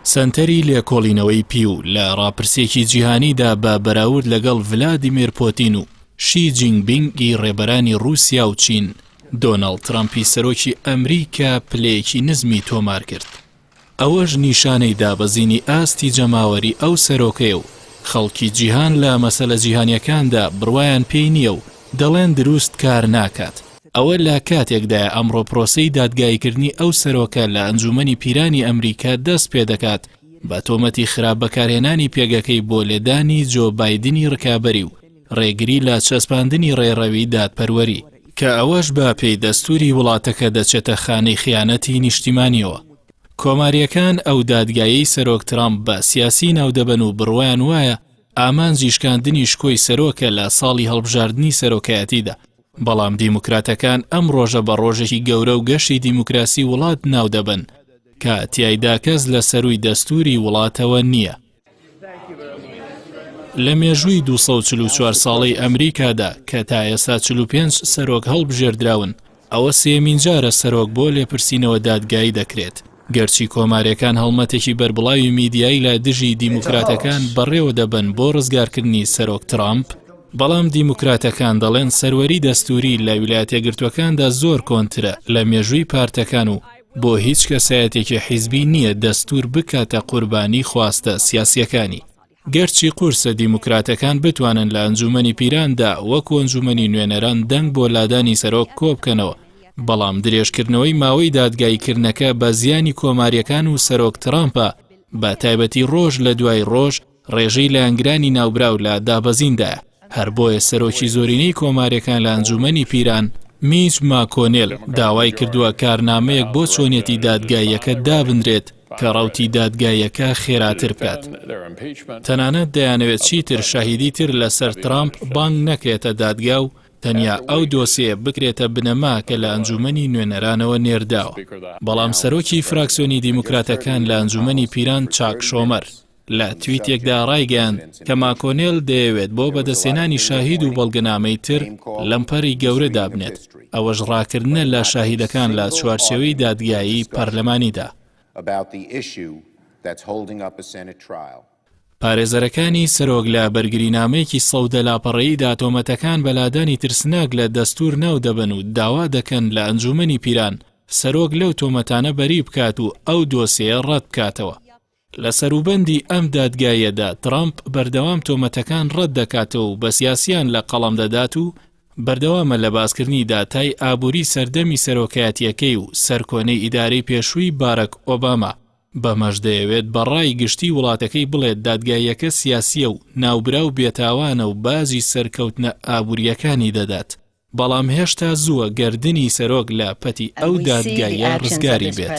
سەنتەری لێکۆڵینەوەی پیو لە ڕاپرسییەکی جیهانیدا بە بەراورد لەگەڵ ڤلادیمێر پۆتین و شی جینگ بینگی ڕێبەرانی ڕووسیا و چین، دۆناڵد ترەمپی سەرۆکی ئەمریکا پلەیەکی نزمی تۆمار کرد. ئەوەش نیشانەی دابەزینی ئاستی جەماوەری ئەو سەرۆکەیە و خەڵکی جیهان لە مەسەلە جیهانیەکاندا بڕوایان پێی نییە و دەڵێن دروست کار ناکات. ئەوە لە کاتێکدایە ئەمڕۆ پرۆسەی دادگاییکردنی ئەو سەرۆکە لە ئەنجومەنی پیرانی ئەمریکا دەست پێدەکات بە تۆمەتی خراپ بەکارهێنانی پێگەکەی بۆ لێدانی جۆ بایدنی رکابەری و رێگری لە چەسپاندنی رێڕەوی دادپەروەری، کە ئەوەش بە پێی دەستوری وڵاتەکە دەچێتە خانەی خیانەتی نیشتیمانیەوە. کۆمارییەکان ئەو دادگایەی سەرۆک ترامپ بە سیاسی ناودەبەن و بڕوایان وایە ئامانجی شکاندنی شکۆی سەرۆکە لە ساڵی هەڵبژاردنی سەرۆکایەتیدا، بەڵام دیموکراتەکان ئەم ڕۆژە بە ڕۆژێکی گەورە و گەشی دیموکراسی وڵات ناودەبەن کە تیایدا کەس لە سەرووی دەستووری وڵاتەوە نییە. لە مێژووی 244 ساڵەی ئەمریکادا کە تا ئێستا 45 سەرۆک هەڵبژێردراون، ئەوە سێیەمین جارە سەرۆک بۆ لێپرسینەوە دادگایی دەکرێت، گەرچی کۆمارییەکان هەڵمەتێکی بەربڵاوی میدیایی لە دژی دیموکراتەکان بەڕێوە دەبەن بۆ ڕزگارکردنی سەرۆک ترامپ، بەڵام دیموکراتەکان دەڵێن سەروەری دەستووری لە ویلایەتیەکگرتووەکاندا زۆر کۆنترە لە مێژووی پارتەکان و بۆ هیچ کەسایەتێکی حیزبی نییە دەستوور بکاتە قوربانی خواستە سیاسییەکانی. گەرچی قورسە دیموکراتەکان بتوانن لە ئەنجوومەنی پیراندا وەکو ئەنجوومەنی نوێنەران دەنگ بۆ لادانی سەرۆک کۆبکەنەوە، بەڵام درێژکردنەوەی ماوەی دادگاییکردنەکە بە زیانی کۆمارییەکان و سەرۆک ترامپە، بە تایبەتی ڕۆژ لە دوای ڕۆژ ڕێژەی لایەنگرانی ناوبراو لە دابەزیندایە، هەر بۆیە سەرۆکی زۆرینەی کۆمارییەکان لە ئەنجوومەنی پیران، میچ ماکۆنێل داوای کردووە کارنامەیەک بۆ چۆنیەتی دادگاییەکە دابنرێت کە ڕەوتی دادگاییەکە خێراتر بکات. تەنانەت دەیانەوێت چیتر شاهیدی تر لەسەر ترامپ بانگ نەکرێتە دادگا و تەنیا ئەو دۆسیەیە بکرێتە بنەما کە لە ئەنجوومەنی نوێنەرانەوە نێرداوە. بەڵام سەرۆکی فراکسیۆنی دیموکراتەکان لە ئەنجوومەنی پیران چاک شۆمەر، لە تویتێکدا ڕایگەیاند کە ماکۆنێل دەیەوێت بۆ بەدەستهێنانی شاهید و بەڵگەنامەی تر لەمپەری گەورە دابنێت، ئەوەش ڕاکردنە لە شاهیدەکان لە چوارچێوەی دادگایی پەرلەمانیدا. پارێزەرەکانی سەرۆک لە بەرگرینامەیەکی 110 لاپەڕەییدا تۆمەتەکان بە لادانی ترسناک لە دەستوور ناودەبەن و داوا دەکەن لە ئەنجوومەنی پیران سەرۆک لەو تۆمەتانە بەری بکات و ئەو دۆسیەیە ڕەت بکاتەوە. لە سەروبەندی ئەم دادگاییەدا ترەمپ بەردەوام تۆمەتەکان ڕەت دەکاتەوە و بە سیاسیان لە قەڵەم دەدات و بەردەوامە لە باسکردنی داتای ئابووری سەردەمی سەرۆکایەتییەکەی و سەرکۆنەی ئیدارەی پێشووی بارەک ئۆباما، بەمەش دەیەوێت بە ڕای گشتی وڵاتەکەی بڵێت دادگاییەکە سیاسییە و ناوبراو بێتاوانە و باجی سەرکەوتنە ئابوورییەکانی دەدات. بەڵام هێشتا زووە گەردنی سەرۆک لە پەتی ئەو دادگاییە ڕزگاری بێت.